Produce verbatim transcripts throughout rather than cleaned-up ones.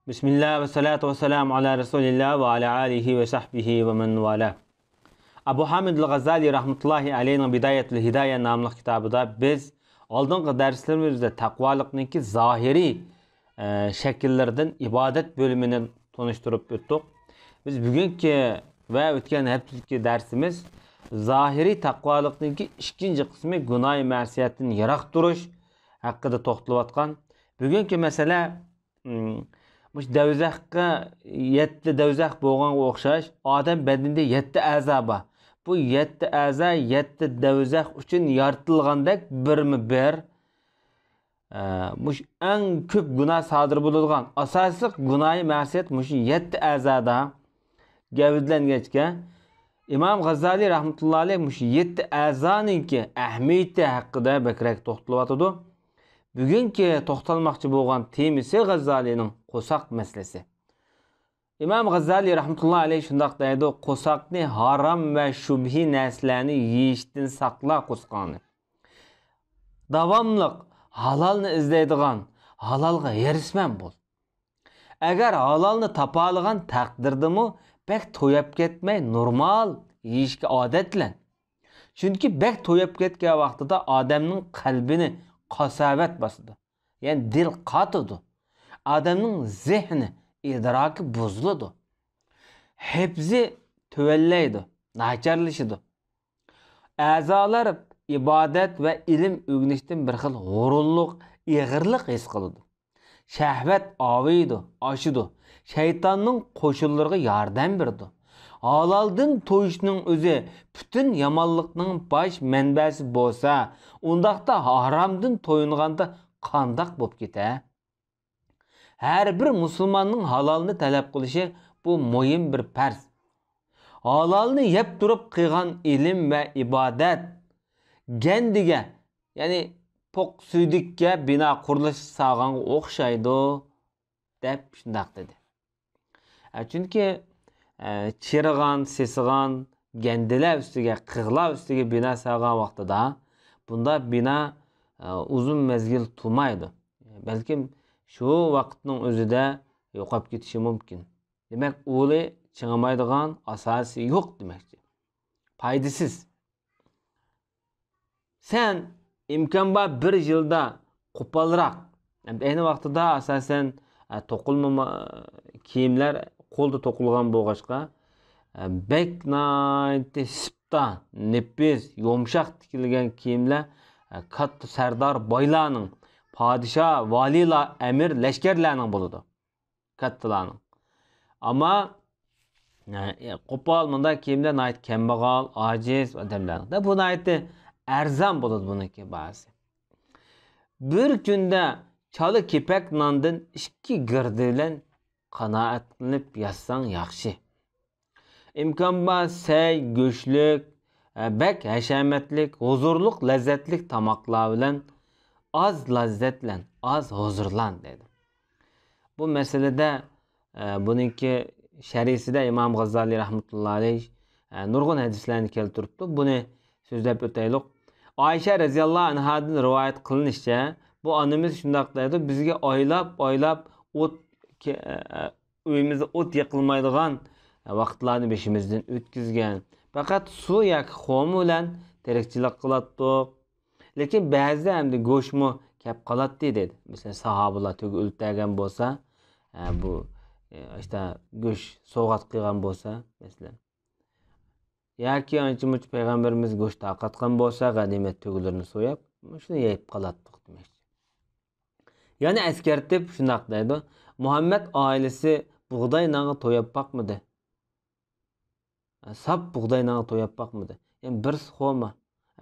بىسمىللا ۋەسسالاتۇ ۋەسسالامۇ ئالا رەسۇلىللا ۋە ئالا ئالىھى ۋە سەھبىھى ۋە مەن ۋالا. ئەبۇ ھامىدۇل غازالىي رەھمەتۇللاھى ئەلەيھنىڭ بىدايەتۇل ھىدايە ناملىق كىتابىدا بىز ئالدىنقى دەرسلىرىمىزدە تەقۋالىقنىڭكى زاھىرىي، ئە، شەكىللىرىدىن ئىبادەت بۆلۈمىنى تونۇشتۇرۇپ ئۆتتۇق. بىز بۈگۈنكى ۋە ئۆتكەن ھەپتىدىكى دەرسىمىز زاھىرىي تەقۋالىقنىڭكى ئىككىنچى قىسمى، گۇناھى مەسىيەتتىن يىراق تۇرۇش ھەققىدە توختىلىۋاتقان. بۈگۈنكى مەسىلە، ئىم، مۇشۇ دەۋزەخقە، يەتتە دەۋزەخ بولغانغا ئوخشاش، ئادەم بەدىنىدە يەتتە ئەزا بار. بۇ يەتتە ئەزا يەتتە دەۋزەخ ئۈچۈن يارىتىلغاندەك بىرمۇ بىر. ئە، مۇشۇ ئەڭ كۆپ گۇناھ سادىر بولىدىغان، ئاساسلىق گۇناھى مەسىيەت مۇشۇ يەتتە ئەزادا گەۋدىلەنگەچكە، ئىمام غازالىي رەھمەتۇللا ئەلەيھ مۇشۇ يەتتە ئەزانىڭكى ئەھمىيىتى ھەققىدە بەكرەك توختىلىۋاتىدۇ. بۈگۈنكى توختالماقچى بولغان تېمىسى غازالىينىڭ قورساق مەسىلىسى. ئىمام غازالىي رەھمەتۇللا ئەلەيھ شۇنداق دەيدۇ: «قورساقنى ھارام ۋە شۈبھە نەرسىلەرنى يېيىشتىن ساقلا قورسىقىڭنى. داۋاملىق ھالالنى ئىزدەيدىغان، ھالالغا ھېرىسمەن بول. ئەگەر ھالالنى تاپالىغان تەقدىردىمۇ بەك توياپ كەتمەي، نورمال يېيىشكە ئادەتلەن. چۈنكى بەك توياپ كەتكەن ۋاقتىدا ئادەمنىڭ قەلبىنى قاساۋەت باسىدۇ. يەنى دىل قاتىدۇ. ئادەمنىڭ زېھنى، ئىدراكى بۇزۇلىدۇ. ھېپزى تۆۋەنلەيدۇ، ناچارلىشىدۇ. ئەزالار ئىبادەت ۋە ئىلىم ئۆگىنىشتىن بىر خىل ھۇرۇنلۇق، ئېغىرلىق ھېس قىلىدۇ. شەھۋەت ئاۋۇيدۇ، ئاشىدۇ. شەيتاننىڭ قوشۇنلىرىغا ياردەم بېرىدۇ. ھالالدىن تويۇشنىڭ ئۆزى پۈتۈن يامانلىقنىڭ باش مەنبەسى بولسا، ئۇنداقتا ھارامدىن تويۇنغاندا قانداق بولۇپ كېتە؟» ھەر بىر مۇسۇلماننىڭ ھالالنى تەلەپ قىلىشى بۇ مۇھىم بىر پەرز. ھالالنى يەپ تۇرۇپ قىلغان ئىلىم ۋە ئىبادەت گەندىگە، يەنى پوق سۈيدۈككە بىنا قۇرۇلۇش سالغانغا ئوخشايدۇ، دەپ شۇنداق دېدى. ئە، چۈنكى، ئە، چىرىغان، سېسىغان گەندىلەر ئۈستىگە، قىغلار ئۈستىگە بىنا سالغان ۋاقتىدا بۇنداق بىنا، ئە، ئۇزۇن مەزگىل تۇرمايدۇ. بەلكىم شۇ ۋاقىتنىڭ ئۆزىدە يوقاپ كېتىشى مۇمكىن. دېمەك، ئۇلى چىڭىمايدىغان، ئاساسى يوق دېمەكچى. پايدىسىز. سەن ئىمكان بار بىر يىلدا قوپالراق، ئەينى ۋاقتىدا ئاساسەن، ئە، توقۇلما ما-، كىيىملەر قولدا توقۇلغان بولغاچقا، ئە، بەك ناھايىتى سىپتا، نېپىز، يۇمشاق تىكىلگەن كىيىملەر، ئە، كاتتا سەردار بايلارنىڭ، پادىشاھ، ۋالىيلار، ئەمىر، لەشكەرلەرنىڭ بولىدۇ. كاتتىلارنىڭ. ئەمما، ئە، قوپال مۇنداق كىيىملەر ناھايىتى كەمبەغەل، ئاجىز ئادەملەرنىڭ. دە، بۇ ناھايىتى ئەرزان بولىدۇ بۇنىڭكى باھاسى. بىر كۈندە چالا كېپەك ناندىن ئىككى گىردە بىلەن قانائەتلىنىپ ياتساڭ ياخشى. ئىمكان بار سەي، گۆشلۈك، ئە، بەك ھەشەمەتلىك، ھۇزۇرلۇق، لەززەتلىك تاماقلار بىلەن ئاز لەززەتلەن، ئاز ھۇزۇرلان، دەيدۇ. بۇ مەسىلىدە، ئە، بۇنىڭكى شەرھىسىدە ئىمام غازالىي رەھمەتۇللا ئەلەيھ، ئە، نۇرغۇن ھەدىسلەرنى كەلتۈرۈپتۇ. بۇنى سۆزلەپ ئۆتەيلۇق. ئائىشە رەزىياللاھۇ ئەنھادىن رىۋايەت قىلىنىشىچە، بۇ ئانىمىز شۇنداق دەيدۇ: «بىزگە ئايلاپ، ئايلاپ ئوت كە-، ئە، ئە، ئۆيىمىزدە ئوت يېقىلمايدىغان ۋاقىتلارنى بېشىمىزدىن ئۆتكۈزگەن. پەقەت سۇ ياكى خورما بىلەن تىرىكچىلىك قىلاتتۇق. لېكىن بەزىدە ئەمدى گۆشمۇ كەپ قالاتتى» دېدى. مەسىلەن، ساھابىلار تۆگە ئۆلتۈرگەن بولسا، ئە، بۇ، ئە، ئاشتا گۆش سوۋغات قىلغان بولسا، مەسىلەن. ياكى ئانچە-مۇنچە پەيغەمبىرىمىز گۆش تارقاتقان بولسا، غەنىيمەت تۆگىلىرىنى سويۇپ، مۇشۇنى يەپ قالاتتۇق دېمەكچى. يەنە ئەسكەرتىپ شۇنداق دەيدۇ: «مۇھەممەد ئائىلىسى بۇغداي نانغا تويۇپ باقمىدى.» ساپ بۇغداي نانغا تويۇپ باقمىدى. يەنى بىرسى خورما.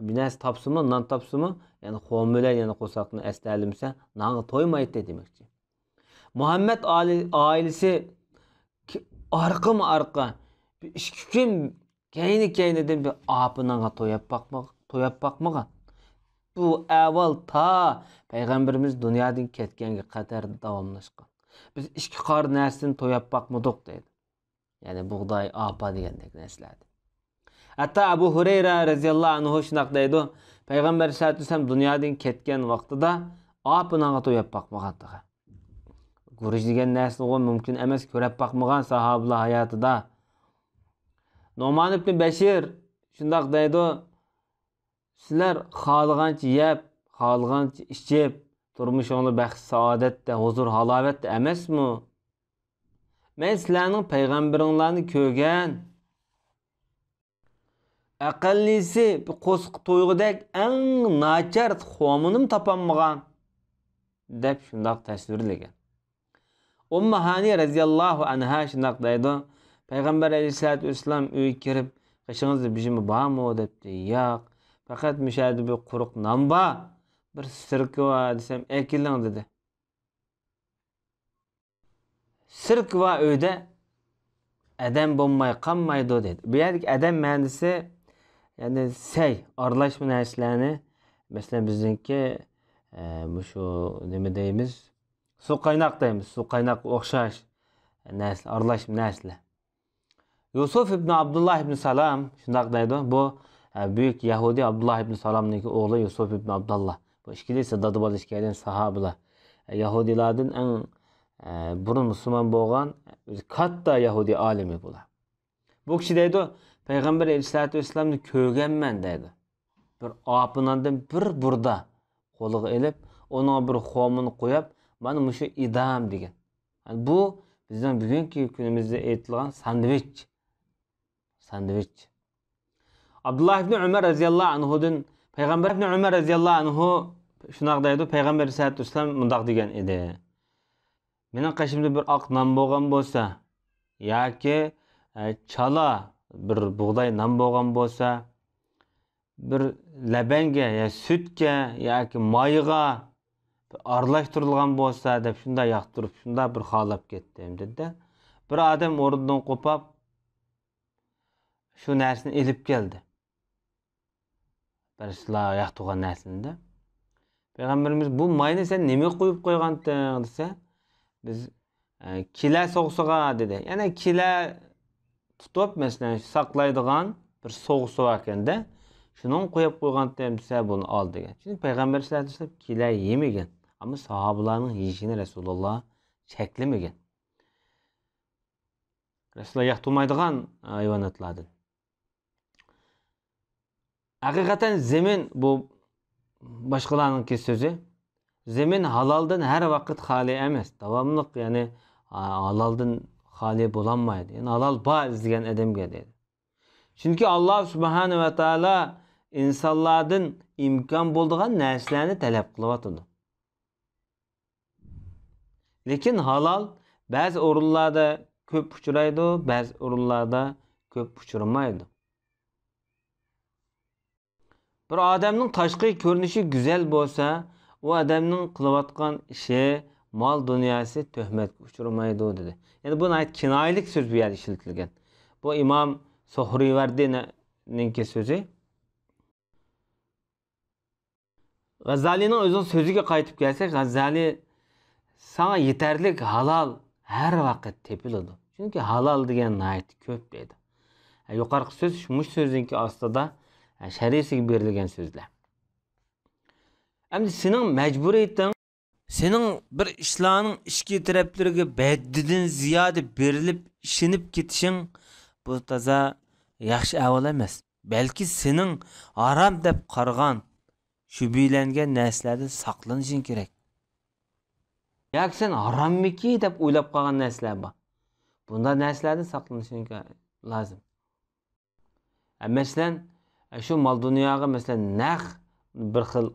بىر نەرسە تاپسىمۇ، نان تاپسىمۇ، يەنى خورما بىلەن يەنە قورساقنى ئەستەلىمىسە، نانغا تويمايتتى دېمەكچى. مۇھەممەد ئالى-، ئائىلىسى ك-، ئارقىمۇ ئارقا، بىر ئىككى كۈن كەينى-كەينىدىن بىر ئاپىنىڭغا توياپ باقما-، توياپ باقمىغان. بۇ ئەھۋال تا پەيغەمبىرىمىز دۇنيادىن كەتكەنگە قەدەر داۋاملاشقان. «بىز ئىككى قارا نەرسىدىن توياپ باقمىدۇق» دەيدۇ. يەنى بۇغداي، ئاپا دېگەندەك نەرسىلەردىن. ھەتتا ئەبۇ ھۇرەيرە رەزىياللاھۇ ئەنھۇ شۇنداق دەيدۇ: پەيغەمبەر ئەلەيھىسسالاتۇ ۋەسسالام دۇنيادىن كەتكەن ۋاقتىدا ئاپىنىڭغا توياپ باقمىغان تېخى. گۈرۈچ دېگەن نەرسىنىغۇ مۇمكىن ئەمەس، كۆرەپ باقمىغان ساھابىلار ھاياتىدا. نومان ئىبنى بەشىر شۇنداق دەيدۇ، سىلەر خالىغانچە يەپ، خالىغانچە ئىچىپ، تۇرمۇشۇڭلار بەخت-سائادەتتە، ھۇزۇر-ھالاۋەتتە ئەمەسمۇ؟ مەن سىلەرنىڭ پەيغەمبىرىڭلارنى كۆرگەن. ئەقەللىسى بىر قورسىقى تويغۇدەك ئەڭ ناچار خورمىنىمۇ تاپالمىغان، دەپ شۇنداق تەسۋىرلىگەن. ئۇممۇ ھانى رەزىياللاھۇ ئەنھا شۇنداق دەيدۇ، پەيغەمبەر ئەلەيھىسسالاتۇ ۋەسسالام ئۆيگە كىرىپ، قېشىڭىزدا بىر نېمە بارمۇ؟ دەپتۇ. ياق، پەقەت مۇشۇ يەردە بىر قۇرۇق نان بار، بىر سىركا بار دېسەم، ئەكېلىڭ دېدى. سىركا بار ئۆيدە ئادەم بولماي قالمايدۇ دەيدۇ. بۇ يەردىكى ئادەم مەنىسى، يەنى سەي، ئارىلاشما نەرسىلەرنى، مەسىلەن، بىزنىڭكى، ئە، مۇشۇ نېمە دەيمىز؟ سۇ قايناق دەيمىز، سۇ قايناققا ئوخشاش نەرسىلەر، ئارىلاشما نەرسىلەر. يۈسۈف ئىبن ئابدۇللا ئىبن سالام شۇنداق دەيدۇ. بۇ، ئە، بۈيۈك يەھۇدىي ئابدۇللا ئىبن سالامنىڭكى ئوغلى يۈسۈف ئىبن ئابدۇللا. بۇ ئىككىلىسى دادا بالا ئىككىيلەن ساھابىلار. ئە، يەھۇدىيلاردىن ئەڭ، ئە، بۇرۇن مۇسۇلمان بولغان، ئۆزى كاتتا يەھۇدىي ئالىمى بۇلار. بۇ كىشى دەيدۇ، پەيغەمبەر ئەلەيھىسسالاتۇ ۋەسسالامنى كۆرگەندىن بەرى دەيدۇ. بىر ئاپىناندىن بىر بۇردا قولىغا ئېلىپ، ئۇنىڭغا بىر خورمىنى قويۇپ، مانا مۇشۇ ئىدام دېگەن. يەنى بۇ بىزنىڭ بۈگۈنكى كۈنىمىزدە ئېيتىلغان ساندۋىچ. ساندۋىچ. ئابدۇللا ئىبنى ئۆمەر رەزىياللاھۇ ئەنھۇدىن، پەيغەمبەر ئىبنى ئۆمەر رەزىياللاھۇ ئەنھۇ شۇنداق دەيدۇ، پەيغەمبەر ئەلەيھىسسالاتۇ ۋەسسالام مۇنداق دېگەن ئىدى. مېنىڭ قېشىمدا بىر ئاق نان بولغان بولسا، ياكى، ئە، چالا بىر بۇغداي نان بولغان بولسا، بىر لەبەنگە يا سۈتكە ياكى مايغا بىر ئارىلاشتۇرۇلغان بولسا دەپ شۇنداق ياقتۇرۇپ، شۇنداق بىر خالاپ كەتتىم، دېدى-دە. بىر ئادەم ئورنىدىن قوپاپ، شۇ نەرسىنى ئېلىپ كەلدى. بىرسىلا ياقتۇرغان نەرسىنى دە. پەيغەمبىرىمىز، «بۇ ماينى سەن نېمىگە قويۇپ قويغانتىڭ؟» دېسە، بىز، ئە، «كېلە سوغۇسىغا» دېدى. يەنى كېلە تۇتۇپ، مەسىلەن، ساقلايدىغان بىر سوغۇسى باركەن-دە، «شۇنىڭغا قويۇپ قويغانتىم» دېسە، بۇنى ئال دېگەن. چۈنكى پەيغەمبەر سەللەللاھۇ ئەلەيھى ۋەسەللەم كېلە يېمىگەن. ئەمما ساھابىلارنىڭ يېيىشىنى رەسۇلۇللا چەكلىمىگەن. رەسۇلۇللا ياقتۇرمايدىغان ھايۋاناتلاردىن. ھەقىقەتەن زېمىن، بۇ باشقىلارنىڭكى سۆزى. زېمىن ھالالدىن ھەر ۋاقىت خالىي ئەمەس. داۋاملىق، يەنى، ھالالدىن خالىي بولالمايدۇ. يەنى ھالال بار ئىزدىگەن ئادەمگە دەيدۇ. چۈنكى ئاللا سۇبھانە ۋە تائالا ئىنسانلاردىن ئىمكان بولىدىغان نەرسىلەرنى تەلەپ قىلىۋاتىدۇ. لېكىن ھالال بەزى ئورۇنلاردا كۆپ ئۇچرايدۇ، بەزى ئورۇنلاردا كۆپ ئۇچرىمايدۇ. بىر ئادەمنىڭ تاشقى كۆرۈنۈشى گۈزەل بولسا، ئۇ ئادەمنىڭ قىلىۋاتقان ئىشى، مال-دۇنياسى تۆھمەتكە ئۇچرىمايدۇ، دېدى. يەنى بۇ ناھايىتى كىنايىلىك سۆز بۇ يەردە ئىشلىتىلگەن. بۇ ئىمام سۇھرىۋەردىنىڭكى سۆزى. غەززالىنىڭ ئۆزىنىڭ سۆزىگە قايتىپ كەلسەك، غەززالى، «ساڭا يېتەرلىك ھالال ھەر ۋاقىت تېپىلىدۇ. چۈنكى ھالال دېگەن ناھايىتى كۆپ» دەيدۇ. ھە، يۇقىرىقى سۆز، مۇشۇ سۆزنىڭكى ئاستىدا، ھە، شەرھىسىگە بېرىلگەن سۆزلەر. ئەمدى سېنىڭ مەجبۇرىيىتىڭ، سېنىڭ بىر ئىشلارنىڭ ئىچكى تەرەپلىرىگە ھەددىدىن زىيادە بېرىلىپ ئىشىنىپ كېتىشىڭ، بۇ تازا ياخشى ئەھۋال ئەمەس. بەلكى سېنىڭ ھارام دەپ قارىغان، شۈبھىلەنگەن نەرسىلەردىن ساقلىنىشىڭ كېرەك. ياكى سەن ھاراممىكى دەپ ئويلاپ قالغان نەرسىلەر بار. بۇنداق نەرسىلەردىن ساقلىنىشىڭ لازىم. ئە، مەسىلەن، ئە، شۇ مال-دۇنياغا، مەسىلەن، نەق بىر خىل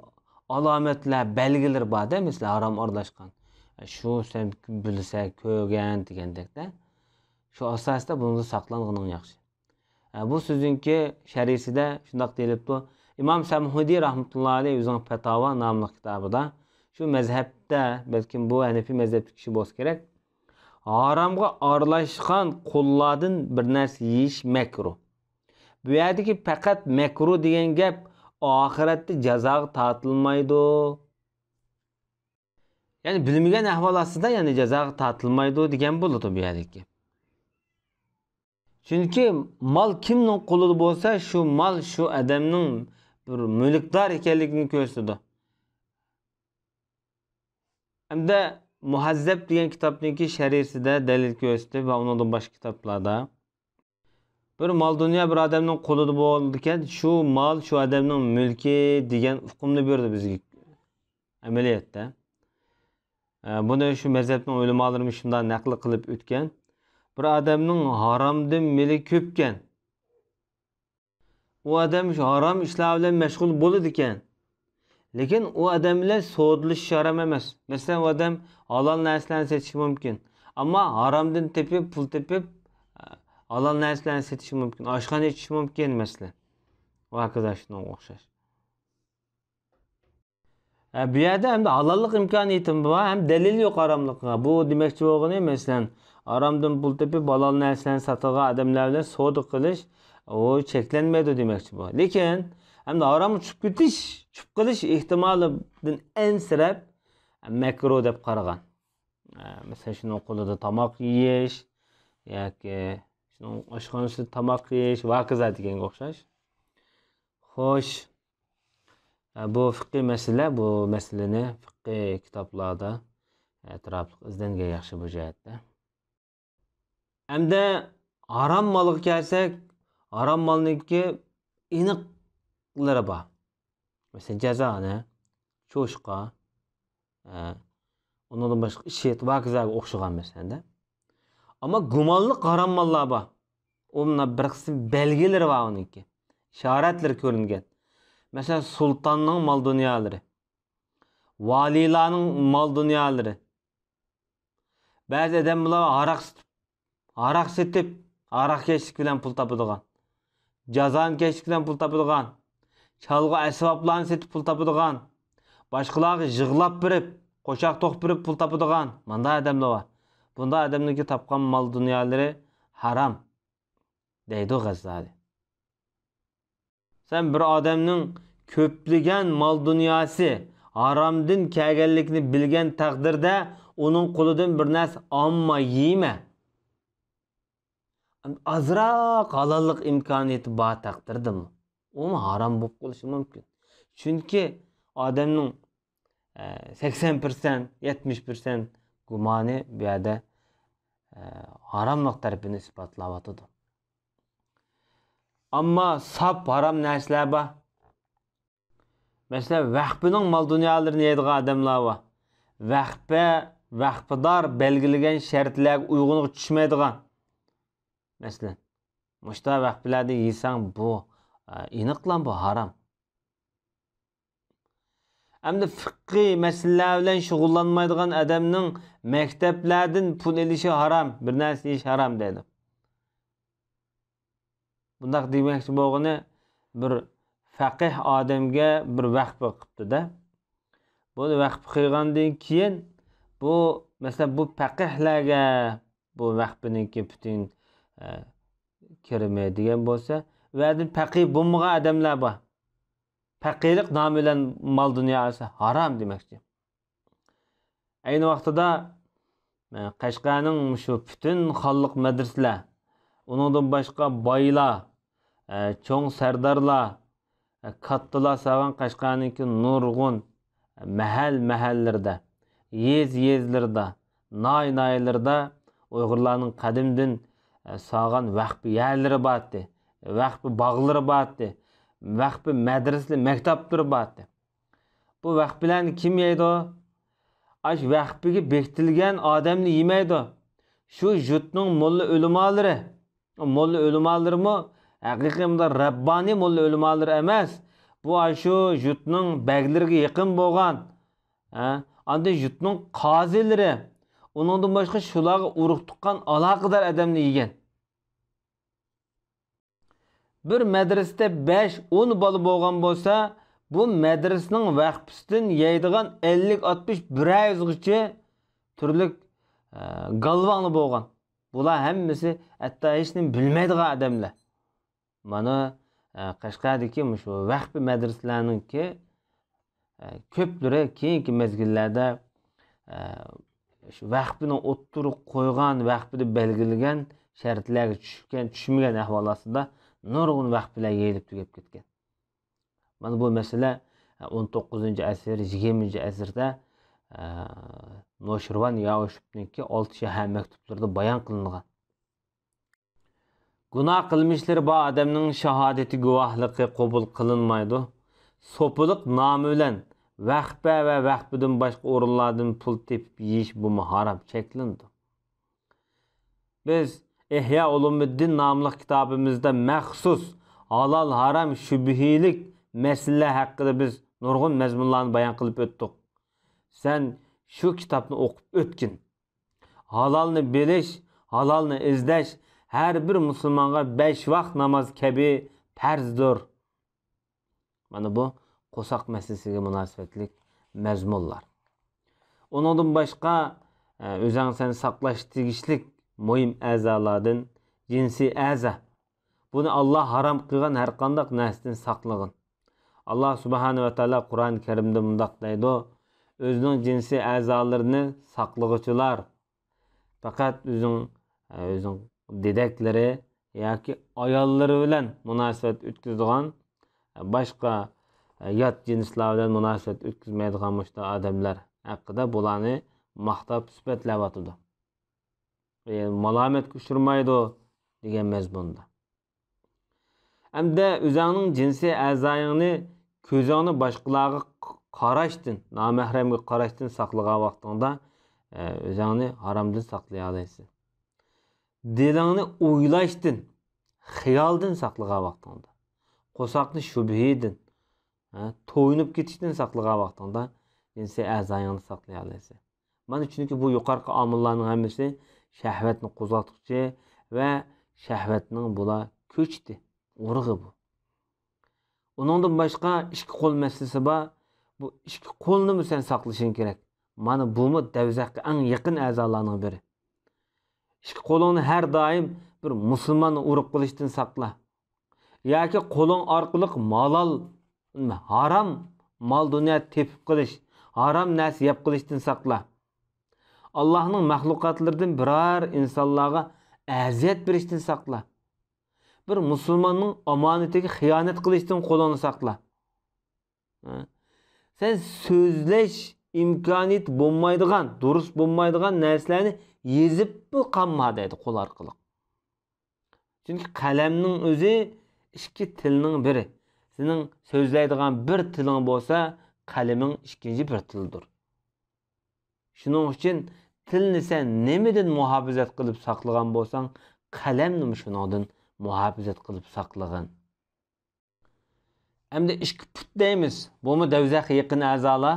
ئالامەتلەر، بەلگىلىرى بار-دە، مەسىلەن، ھارام ئارىلاشقان. ئە، شۇ سەن بىلسە، كۆرگەن دېگەندەكتە. شۇ ئاساستا بۇنىڭدىن ساقلانغىنىڭ ياخشى. ئە، بۇ سۆزنىڭكى شەرھىسىدە شۇنداق دېيىلىپتۇ. ئىمام سەمھۇدى رەھمەتۇللا ئەلەيھ ئۆزىنىڭ پەتاۋا ناملىق كىتابىدا، شۇ مەزھەپتە، بەلكىم بۇ ھەنىفىي مەزھەپتىكى كىشى بولسا كېرەك، ھارامغا ئارىلاشقان قۇللاردىن بىر نەرسە يېيىش مەكرۇھ. بۇ يەردىكى پەقەت مەكرۇھ دېگەن گەپ ئاخىرەتتە جازاغا تارتىلمايدۇ. يەنى بىلمىگەن ئەھۋال ئاستىدا، يەنى جازاغا تارتىلمايدۇ دېگەن بولىدۇ بۇ يەردىكى. چۈنكى مال كىمنىڭ قولىدا بولسا، شۇ مال شۇ ئادەمنىڭ بىر مۈلۈكدار ئىكەنلىكىنى كۆرسىتىدۇ. ھەمدە مۇھەززەب دېگەن كىتابنىڭكى شەرھىسىدە دەلىل كۆرسىتىپ ۋە ئۇنىڭدىن باشقا كىتابلاردا، بىر مال-دۇنيا بىر ئادەمنىڭ قولىدا بولىدىكەن، شۇ مال شۇ ئادەمنىڭ مۈلكى دېگەن ئۇقۇمنى بېرىدۇ بىزگە ئەمەلىيەتتە. ئە، بۇنى شۇ مەزھەپنىڭ ئۆلىمالىرى مۇشۇنداق نەقىل قىلىپ ئۆتكەن. بىر ئادەمنىڭ ھارامدىن مېلى كۆپكەن. ئۇ ئادەم شۇ ھارام ئىشلار بىلەن مەشغۇل بولىدىكەن. لېكىن ئۇ ئادەم بىلەن سودىلىشىش ھارام ئەمەس. مەسىلەن، ئۇ ئادەم ھالال نەرسىلەرنى سېتىشى مۇمكىن. ئەمما ھارامدىن تېپىپ، پۇل تېپىپ، ھالال نەرسىلەرنى سېتىشى مۇمكىن. ئاشخانا ئېچىشى مۇمكىن، مەسىلەن. ۋە ھاكازا شۇنىڭغا ئوخشاش. ھە، بۇ يەردە ھەمدە ھالاللىق ئىمكانىيىتىمۇ بار، ھەم دەلىل يوق ھاراملىقىغا. بۇ دېمەكچى بولغىنى، مەسىلەن، ھارامدىن پۇل تېپىپ، ھالال نەرسىلەرنى ساتىدىغان ئادەملەر بىلەن سودا قىلىش، ئۇ چەكلەنمەيدۇ دېمەكچى بۇ. لېكىن، ھەمدە ھارامغا چۈشۈپ كېتىش، چۈشۈپ قېلىش ئېھتىمالىدىن ئەنسىرەپ، مەكرۇھ دەپ قارىغان. ئە، مەسىلەن، شۇنىڭ قولىدا تاماق يېيىش ياكى شۇنىڭ ئاشخانىسىدا تاماق يېيىش ۋە ھاكازا دېگەنگە ئوخشاش. خوش. ئە، بۇ فىقھىي مەسىلە، بۇ مەسىلىنى فىقھىي كىتابلاردا ئەتراپلىق ئىزدەنگەن ياخشى بۇ جەھەتتە. ئەمدى ھارام مالغا كەلسەك، ھارام مالنىڭكى ئېنىقلىرى بار. مەسىلەن، جازانە، چوشقا، ئە، ئۇنىڭدىن باشقا ئىشىت ۋە ھاكازاغا ئوخشىغان مەسىلەندە. ئەمما گۇمانلىق ھارام ماللار بار. ئۇ مۇنداق بىر قىسىم بەلگىلىرى بار ئۇنىڭكى. ئىشارەتلىرى كۆرۈنگەن. مەسىلەن، سۇلتاننىڭ مال دۇنيالىرى، ۋالىيلارنىڭ مال دۇنيالىرى. بەزى ئادەم بۇلار ھاراق سېتىپ، ھاراق سېتىپ، ھاراقكەشلىك بىلەن پۇل تاپىدىغان، جازانىكەشلىك بىلەن پۇل تاپىدىغان، چالغۇ ئەسۋابلارنى سېتىپ پۇل تاپىدىغان، باشقىلارغا يىغلاپ بېرىپ، قوشاق توقۇپ بېرىپ پۇل تاپىدىغان مانداق ئادەملەر بار. بۇنداق ئادەمنىڭكى تاپقان مال دۇنيالىرى ھارام، دەيدۇ غەززالى. سەن بىر ئادەمنىڭ كۆپلىگەن مال دۇنياسى ھارامدىن كەلگەنلىكىنى بىلگەن تەقدىردە، ئۇنىڭ قولىدىن بىر نەرسە ئالما يېمە. ئازراق ھالاللىق ئىمكانىيىتى بار تەقدىردىمۇ، ئۇمۇ ھارام بولۇپ قېلىشى مۇمكىن. چۈنكى ئادەمنىڭ، ئە، سەكسەن پىرسەنت، يەتمىش پىرسەنت گۇمانى بۇ يەردە، ئە، ھاراملىق تەرىپىنى ئىسپاتلاۋاتىدۇ. ئەمما ساپ ھارام نەرسىلەر بار. مەسىلەن، ۋەخپىنىڭ مال دۇنيالىرىنى يەيدىغان ئادەملەر بار. ۋەخپە، ۋەخپىدار بەلگىلىگەن شەرتلەرگە ئۇيغۇنغا چۈشمەيدىغان. مەسىلەن، مۇشتا ۋەخپىلەردىن يېسەڭ بۇ، ئە، ئېنىقلا بۇ ھارام. ئەمدى فىقھىي مەسىلىلەر بىلەن شۇغۇللانمايدىغان ئادەمنىڭ مەكتەپلەردىن پۇل ئېلىشى ھارام، بىر نەرسە يېيىش ھارام دەيدۇ. بۇنداق دېمەكچى بولغىنى، بىر فەقىھ ئادەمگە بىر ۋەخپە قىپتۇ-دە. بۇ ۋەخپە قىلغاندىن كېيىن، بۇ، مەسىلەن، بۇ پەقىھلەرگە بۇ ۋەخپىنىڭكى پۈتۈن، ئە، كىرىمى دېگەن بولسا، ئۇ يەردىن پەقىھ بولمىغان ئادەملەر بار. پەقىھلىق نامى بىلەن مال دۇنيا ئالسا ھارام دېمەكچى. ئەينى ۋاقتىدا، ئە، قەشقەرنىڭ مۇشۇ پۈتۈن خانلىق مەدرىسىلەر، ئۇنىڭدىن باشقا بايلار، ئە، چوڭ سەردارلار، ئە، كاتتىلار سالغان قەشقەرنىڭكى نۇرغۇن مەھەل-مەھەللىرىدە، يېزا-يېزىلىرىدا، ناھىيە-ناھىيەلىرىدە ئۇيغۇرلارنىڭ قەدىمدىن، ئە، سالغان ۋەخپە يەرلىرى بارتتى، ۋەخپە باغلىرى بارتتى، ۋەخپە مەدرىسىلىرى، مەكتەپلىرى بارتتى. بۇ ۋەخپىلەرنى كىم يەيدۇ؟ ئاشۇ ۋەخپىگە بېكىتىلگەن ئادەمنى يېمەيدۇ. شۇ يۇرتنىڭ موللا ئۆلىمالىرى، موللا ئۆلىمالىرىمۇ ھەقىقىي مۇنداق رەببانىي موللا ئۆلىمالىرى ئەمەس. بۇ ئاشۇ يۇرتنىڭ بەگلىرىگە يېقىن بولغان، ھە، ئاندىن يۇرتنىڭ قازىلىرى، ئۇنىڭدىن باشقا شۇلارغا ئۇرۇق تۇغقان ئالاقىدار ئادەمنى يېگەن. بىر مەدرىسىدە بەش، ئون بالا بولغان بولسا، بۇ مەدرىسىنىڭ ۋەخپىسىدىن يەيدىغان ئەللىك، ئاتمىش، بىرەر يۈزغىچە تۈرلۈك، ئە، گالۋاڭلا بولغان. بۇلار ھەممىسى ھەتتا ھېچنېمە بىلمەيدىغان ئادەملەر. مانا، ئە، قەشقەردىكى مۇشۇ ۋەخپە مەدرىسىلەرنىڭكى، ئە، كۆپلىرى كېيىنكى مەزگىللەردە، ئە، شۇ ۋەخپىنى ئوتتۇرىغا قويغان، ۋەخپىدە بەلگىلىگەن شەرتلەرگە چۈشكەن، چۈشمىگەن ئەھۋال ئاستىدا نۇرغۇن ۋەخپىلەر يېيىلىپ تۈگەپ كەتكەن. مانا بۇ مەسىلە، ئە، ئون توققۇزىنچى ئەسىر، يىگىرمىنچى ئەسىردە، ئە، نوشىرۋان يائۇشۇپنىڭكى ئالتە شەھەر مەكتۇپلىرىدا بايان قىلىنغان. گۇناھ قىلمىشلىرى بار ئادەمنىڭ شاھادىتى، گۇۋاھلىقى قوبۇل قىلىنمايدۇ. سوپىلىق نامى بىلەن ۋەخپە ۋە ۋەخپىدىن باشقا ئورۇنلاردىن پۇل تېپىپ يېيىش بۇمۇ ھارام، چەكلىنىدۇ. بىز ئىھيا ئۇلۇمىددىن ناملىق كىتابىمىزدا مەخسۇس ھالال، ھارام، شۈبھىلىك مەسىلىلەر ھەققىدە بىز نۇرغۇن مەزمۇنلارنى بايان قىلىپ ئۆتتۇق. سەن شۇ كىتابنى ئوقۇپ ئۆتكىن. ھالالنى بىلىش، ھالالنى ئىزدەش ھەر بىر مۇسۇلمانغا بەش ۋاق ناماز كەبى پەرزدۇر. مانا بۇ قورساق مەسىلىسىگە مۇناسىۋەتلىك مەزمۇنلار. ئۇنىڭدىن باشقا، ئە، ئۆزەڭ سەن ساقلاش تېگىشلىك مۇھىم ئەزالاردىن جىنسىي ئەزا. بۇنى ئاللا ھارام قىلغان ھەر قانداق نەرسىدىن ساقلىغىن. ئاللا سۇبھانە ۋە تائالا قۇرئان كەرىمدە مۇنداق دەيدۇ: «ئۆزىنىڭ جىنسىي ئەزالىرىنى ساقلىغۇچىلار، پەقەت ئۆزىنىڭ، ئۆزىنىڭ دېدەكلىرى ياكى ئاياللىرى بىلەن مۇناسىۋەت ئۆتكۈزىدىغان، باشقا يات جىنسلار بىلەن مۇناسىۋەت ئۆتكۈزمەيدىغان مۇشۇنداق ئادەملەر ھەققىدە بۇلارنى ماختاپ سۈپەتلەۋاتىدۇ. مالامەتكە ئۇچرىمايدۇ» دېگەن مەزمۇندا. ھەمدە ئۆزۈڭنىڭ جىنسىي ئەزايىڭنى كۆزۈڭنى باشقىلارغا قاراشتىن، نامەھرەمگە قاراشتىن ساقلىغان ۋاقتىڭدا، ئە، ئۆزۈڭنى ھارامدىن ساقلىيالايسەن. دىلىڭنى ئويلاشتىن، خىيالدىن ساقلىغان ۋاقتىڭدا، قورساقنى شۈبھىدىن، ھە، تويۇنۇپ كېتىشتىن ساقلىغان ۋاقتىڭدا جىنسىي ئەزايىڭنى ساقلىيالايسەن. مانا، چۈنكى بۇ يۇقىرىقى ئامىللارنىڭ ھەممىسى شەھۋەتنى قوزغاتقۇچى ۋە شەھۋەتنىڭ بۇلا كۆچىتى، ئۇرۇقى بۇ. ئۇنىڭدىن باشقا ئىككى قول مەسىلىسى بار. بۇ ئىككى قولنىمۇ سەن ساقلىشىڭ كېرەك. مانا بۇمۇ دەۋزەخكە ئەڭ يېقىن ئەزالارنىڭ بىرى. ئىككى قولۇڭنى ھەر دائىم بىر مۇسۇلماننى ئۇرۇپ قېلىشتىن ساقلا. ياكى قولۇڭ ئارقىلىق مالال، ھارام مال دۇنيا تېپىپ قېلىش، ھارام نەرسە يەپ قېلىشتىن ساقلا. ئاللاھنىڭ مەخلۇقاتلىرىدىن بىرەر ئىنسانلارغا ئەزىيەت بېرىشتىن ساقلا. بىر مۇسۇلماننىڭ ئامانىتىگە خىيانەت قىلىشتىن قولۇڭنى ساقلا. ھە؟ سەن سۆزلەش ئىمكانىيىتى بولمايدىغان، دۇرۇس بولمايدىغان نەرسىلەرنى يېزىپمۇ قالما دەيدۇ قول ئارقىلىق. چۈنكى قەلەمنىڭ ئۆزى ئىككى تىلنىڭ بىرى. سېنىڭ سۆزلەيدىغان بىر تىلىڭ بولسا، قەلىمىڭ ئىككىنچى بىر تىلدۇر. شۇنىڭ ئۈچۈن تىلنى سەن نېمىدىن مۇھاپىزەت قىلىپ ساقلىغان بولساڭ، قەلەمنىمۇ شۇنىڭدىن مۇھاپىزەت قىلىپ ساقلىغىن. ئەمدى ئىككى پۇت دەيمىز، بۇمۇ دەۋزەخكە يېقىن ئەزالار.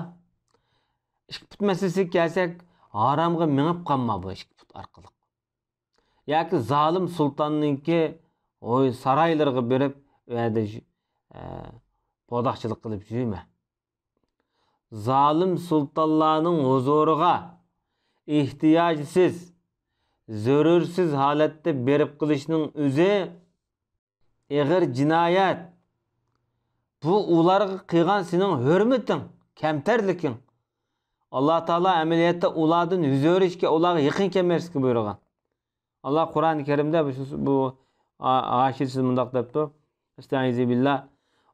ئىككى پۇت مەسىلىسىگە كەلسەك، ھارامغا مېڭىپ قالما بۇ ئىككى پۇت ئارقىلىق. ياكى زالىم سۇلتاننىڭكى، ھوي، سارايلىرىغا بېرىپ، ئۇ يەردە، ئە، بورداقچىلىق قىلىپ يۈرمە. زالىم سۇلتانلارنىڭ ھۇزۇرىغا ئېھتىياجسىز، زۆرۈرسىز ھالەتتە بېرىپ قېلىشنىڭ ئۆزى ئېغىر جىنايەت. بۇ ئۇلارغا قىلغان سېنىڭ ھۆرمىتىڭ، كەمتەرلىكىڭ. ئاللا تائالا ئەمەلىيەتتە ئۇلاردىن يۈز ئۆرۈشكە، ئۇلارغا يېقىن كەلمەسلىككە بۇيرۇغان. ئاللا قۇرئان كەرىمدە بۇ، بۇ ئا-، ئاشىرسىز مۇنداق دەپتۇ: «ئەستەئىزۇ بىللا،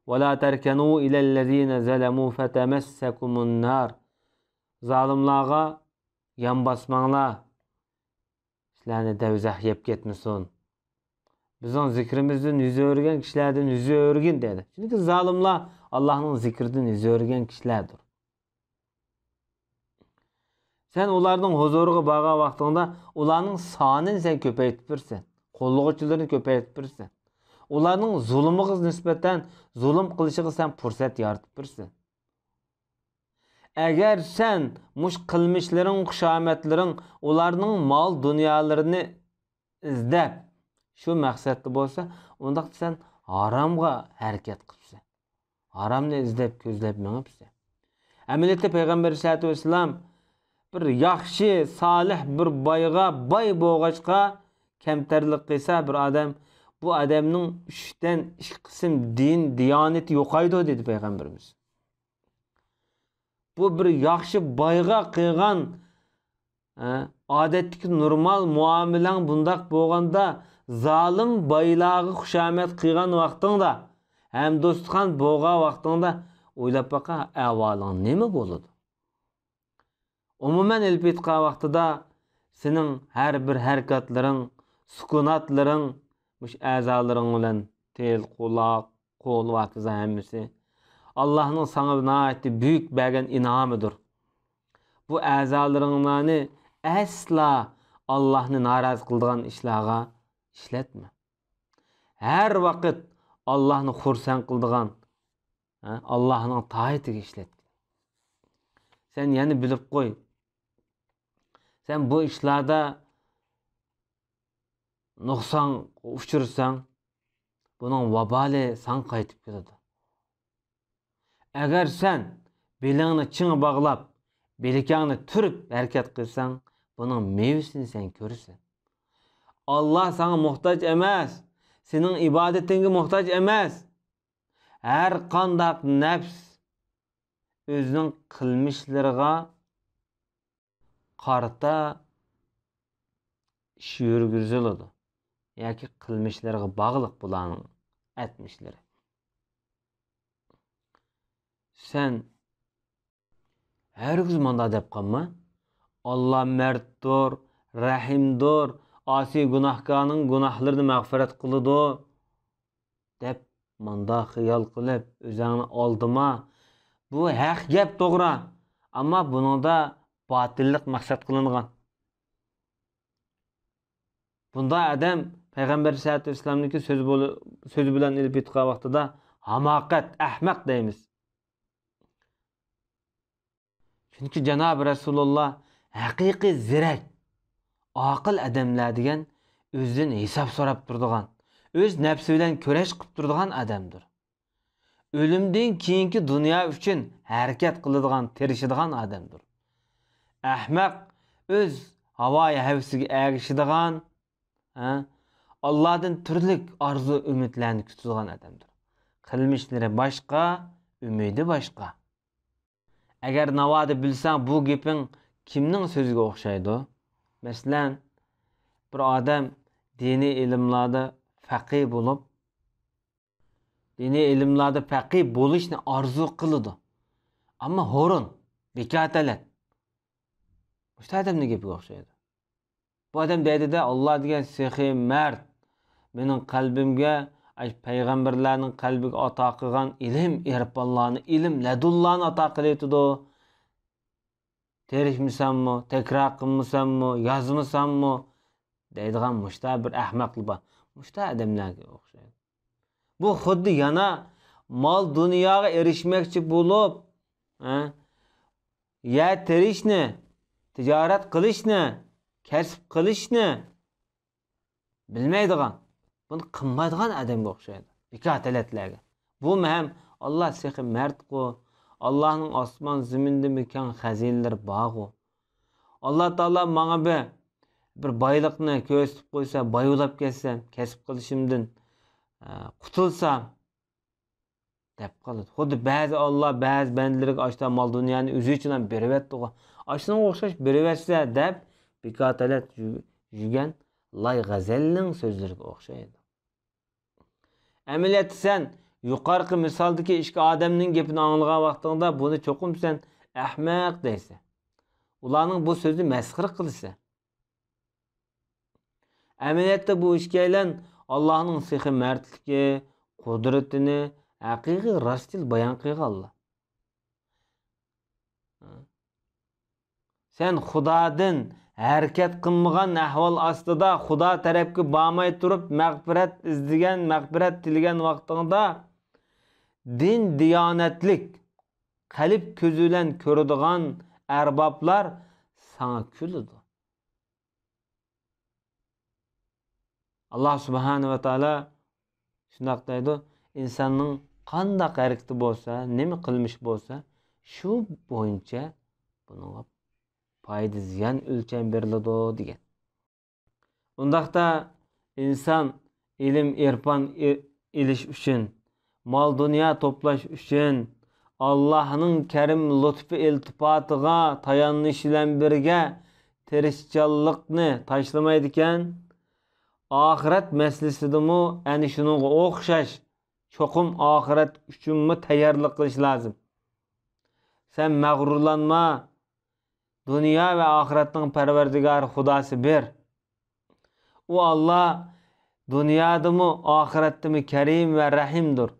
ۋەلا تەركەنۇ ئىلەللەزىنە زەلەمۇ فەتەمەسسەكۇمۇننار.» زالىملارغا يان باسماڭلار، سىلەرنى دەۋزەخ يەپ كەتمىسۇن. بىزنىڭ زىكرىمىزدىن يۈز ئۆرۈگەن كىشىلەردىن يۈز ئۆرۈگىن دېدى. چۈنكى زالىملار ئاللانىڭ زىكرىدىن يۈز ئۆرۈگەن كىشىلەردۇر. سەن ئۇلارنىڭ ھۇزۇرىغا بارغان ۋاقتىڭدا ئۇلارنىڭ سانىنى سەن كۆپەيتىپ بېرىسەن، قوللىغۇچىلىرىنى كۆپەيتىپ بېرىسەن. ئۇلارنىڭ زۇلۇمىغا نىسبەتەن زۇلۇم قىلىشىغا سەن پۇرسەت يارىتىپ بېرىسەن. ئەگەر سەن مۇشۇ قىلمىشلىرىڭ، خۇشامەتلىرىڭ ئۇلارنىڭ مال دۇنيالىرىنى ئىزدەپ، شۇ مەقسەتتە بولسا، ئۇنداقتا سەن ھارامغا ھەرىكەت قىپسەن. ھارامنى ئىزدەپ، كۆزلەپ مېڭىپسەن. ئەمەلىيەتتە پەيغەمبەر ئەلەيھىسسالاتۇ ۋەسسالام بىر ياخشى، سالىھ بىر بايغا باي بولغاچقا، كەمتەرلىك قىلسا بىر ئادەم، بۇ ئادەمنىڭ ئۈچتىن ئىككى قىسىم دىن، دىيانىتى يوقايدۇ، دېدى پەيغەمبىرىمىز. بۇ بىر ياخشى بايغا قىلغان، ئە، ئادەتتىكى نورمال مۇئامىلەڭ بۇنداق بولغاندا، زالىم بايلارغا خۇشامەت قىلغان ۋاقتىڭدا، ھەمدوستخان بولغان ۋاقتىڭدا ئويلاپ باققىن، ئەھۋالىڭ نېمە بولىدۇ؟ ئومۇمەن ئېلىپ ئېيتقان ۋاقتىدا سېنىڭ ھەر بىر ھەرىكەتلىرىڭ، سۈكۈناتلىرىڭ، مۇشۇ ئەزالىرىڭ بىلەن تىل، قۇلاق، قول ۋە ھاكازا ھەممىسى ئاللاھنىڭ ساڭا ناھايىتى بۈيۈك بەرگەن ئىنئامىدۇر. بۇ ئەزالىرىڭلارنى ئەسلا ئاللاھنى نارازى قىلىدىغان ئىشلارغا ئىشلەتمە. ھەر ۋاقىت ئاللاھنى خۇرسەن قىلىدىغان، ھە، ئاللاھنىڭ تائىتىگە ئىشلەتكىن. سەن يەنە بىلىپ قوي، سەن بۇ ئىشلاردا نۇقسانغا ئۇچرىساڭ، بۇنىڭ ۋابالى ساڭا قايتىپ كېلىدۇ. ئەگەر سەن بېلىڭنى چىڭ باغلاپ، بىلىكەڭنى تۈرۈپ ھەرىكەت قىلساڭ، بۇنىڭ مېۋىسىنى سەن كۆرىسەن. ئاللا ساڭا موھتاج ئەمەس، سېنىڭ ئىبادىتىڭگە موھتاج ئەمەس. ھەر قانداق نەپس ئۆزىنىڭ قىلمىشلىرىغا قارىتا ئىش يۈرگۈزۈلىدۇ ياكى قىلمىشلىرىغا باغلىق بۇلارنىڭ ئەتمىشلىرى. سەن ھەرگىز مانداق دەپ قالما، «ئاللا مەردتۇر، رەھىمدۇر، ئاسىي گۇناھكارنىڭ گۇناھلىرىنى مەغپىرەت قىلىدۇ» دەپ مانداق خىيال قىلىپ ئۆزۈڭنى ئالدىما. بۇ ھەق گەپ، توغرا، ئەمما بۇنىڭدا باتىللىق مەقسەت قىلىنغان. بۇنداق ئادەم پەيغەمبەر ئەلەيھىسسالاتۇ ۋەسسالامنىڭكى سۆزى بول-، سۆزى بىلەن ئېلىپ ئېيتقان ۋاقتىدا ھاماقەت، ئەخمەق دەيمىز. چۈنكى جانابى رەسۇلۇللا ھەقىقىي زېرەك، ئاقىل ئادەملەر دېگەن ئۆزىدىن ھېساب سوراپ تۇرىدىغان، ئۆز نەپسى بىلەن كۈرەش قىلىپ تۇرىدىغان ئادەمدۇر. ئۆلۈمدىن كېيىنكى دۇنيا ئۈچۈن ھەرىكەت قىلىدىغان، تىرىشىدىغان ئادەمدۇر. ئەخمەق ئۆز ھاۋايى ھەۋىسىگە ئەگىشىدىغان، ھە، ئاللادىن تۈرلۈك ئارزۇ ئۈمىدلەرنى كۈتىدىغان ئادەمدۇر. قىلمىشلىرى باشقا، ئۈمىدى باشقا. ئەگەر ناۋادا بىلسەڭ، بۇ گېپىڭ كىمنىڭ سۆزىگە ئوخشايدۇ؟ مەسىلەن، بىر ئادەم دىنىي ئىلىملاردا پەقىھ بولۇپ، دىنىي ئىلىملاردا پەقىھ بولۇشنى ئارزۇ قىلىدۇ. ئەمما ھۇرۇن، بىكار تەلەت. مۇشۇ ئادەمنىڭ گېپىگە ئوخشايدۇ. بۇ ئادەم دەيدۇ-دە، «ئاللا دېگەن سېخىي مەرد، مېنىڭ قەلبىمگە، ئاش پەيغەمبەرلەرنىڭ قەلبىگە ئاتا قىلغان ئىلىم، ئېرپانلارنى، ئىلىم لەدۇنلارنى ئاتا قىلىۋېتىدۇ. تىرىشمىساممۇ، تەكرار قىلمىساممۇ، يازمىساممۇ؟» دەيدىغان مۇشتا بىر ئەخمەقلار بار. مۇشتا ئادەملەرگە ئوخشايدۇ. بۇ خۇددى يەنە مال دۇنياغا ئېرىشمەكچى بولۇپ، ھە، يەر تېرىشنى، تىجارەت قىلىشنى، كەسىپ قىلىشنى بىلمەيدىغان، بۇنى قىلمايدىغان ئادەمگە ئوخشايدۇ. بىكار تەلەتلەرگە. بۇمۇ ھەم ئاللا سېخىي مەردقۇ، ئاللانىڭ ئاسمان زېمىندىمۇ كەڭ خەزىنىلىرى بارغۇ. ئاللا تائالا ماڭا بىر، بىر بايلىقنى كۆرسىتىپ قويسا، باي بولاپ كەتسەم، كەسىپ قىلىشىمدىن، ئە، قۇتۇلسام، دەپ قالىدۇ. خۇددى بەزى ئاللا بەزى بەندىلىرىگە ئاشتا مال دۇنيانى ئۆزى ئۈچۈن ھەم بېرىۋەتتىغۇ. ئاشۇنىڭغا ئوخشاش بېرىۋەتسە دەپ بىكار تەلەت يۈ-، يۈگەن لاي غەزەلنىڭ سۆزلىرىگە ئوخشايدۇ. ئەمەلىيەتتە سەن يۇقارقى مىسالدىكى ئىككى ئادەمنىڭ گېپىنى ئاڭلىغان ۋاقتىڭدا بۇنى چوقۇم سەن ئەخمەق دەيسەن. ئۇلارنىڭ بۇ سۆزىنى مەسخىرە قىلىسەن. ئەمەلىيەتتە بۇ ئىككىيلەن ئاللانىڭ سېخىي مەردلىكى، قۇدرىتىنى ھەقىقىي راستىل بايان قىلغانلار. سەن خۇدادىن ھەرىكەت قىلمىغان ئەھۋال ئاستىدا خۇدا تەرەپكە بارماي تۇرۇپ مەغپىرەت ئىزدىگەن، مەغپىرەت تىلىگەن ۋاقتىڭدا دىن دىيانەتلىك، قەلب كۆزى بىلەن كۆرىدىغان ئەربابلار ساڭا كۈلىدۇ. ئاللا سۇبھانە ۋە تائالا شۇنداق دەيدۇ، ئىنساننىڭ قانداق ھەرىكىتى بولسا، نېمە قىلمىشى بولسا، شۇ بويىچە بۇنىڭغا پايدا زىيان ئۆلچەم بېرىلىدۇ دېگەن. ئۇنداقتا ئىنسان ئىلىم ئېرپان ئېلىش ئۈچۈن، مال دۇنيا توپلاش ئۈچۈن ئاللاھنىڭ كەرىم لۇتپى ئىلتىپاتىغا تايانىش بىلەن بىرگە تىرىشچانلىقنى تاشلىمايدىكەن، ئاخىرەت مەسىلىسىدىمۇ ئەنە شۇنىڭغا ئوخشاش چوقۇم ئاخىرەت ئۈچۈنمۇ تەييارلىق قىلىش لازىم. سەن مەغرۇرلانما، دۇنيا ۋە ئاخىرەتنىڭ پەرۋەردىگارى خۇداسى بىر. ئۇ ئاللا دۇنيادىمۇ، ئاخىرەتتىمۇ كەرىم ۋە رەھىمدۇر.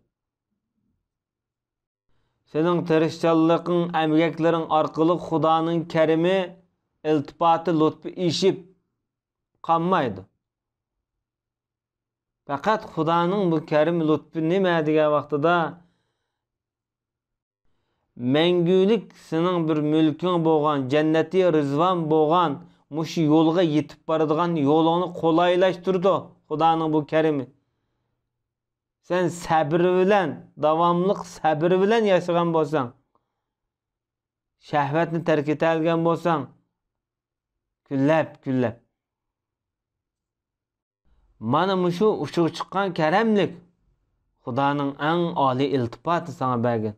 سېنىڭ تىرىشچانلىقىڭ، ئەمگەكلىرىڭ ئارقىلىق خۇدانىڭ كەرىمى، ئىلتىپاتى، لۇتپى ئېشىپ قالمايدۇ. پەقەت خۇدانىڭ بۇ كەرىم لۇتپى نېمە دېگەن ۋاقتىدا، مەڭگۈلۈك سېنىڭ بىر مۈلكۈڭ بولغان، جەننىتى رىزۋان بولغان مۇشۇ يولغا يېتىپ بارىدىغان يولۇڭنى قولايلاشتۇرىدۇ خۇدانىڭ بۇ كەرىمى. سەن سەبرى بىلەن، داۋاملىق سەبرى بىلەن ياشىغان بولساڭ، شەھۋەتنى تەرك ئېتەلىگەن بولساڭ، كۈنلەپ، كۈنلەپ. مانا مۇشۇ ئۇچىغا چىققان كەرەملىك، خۇدانىڭ ئەڭ ئالىي ئىلتىپاتى ساڭا بەرگەن.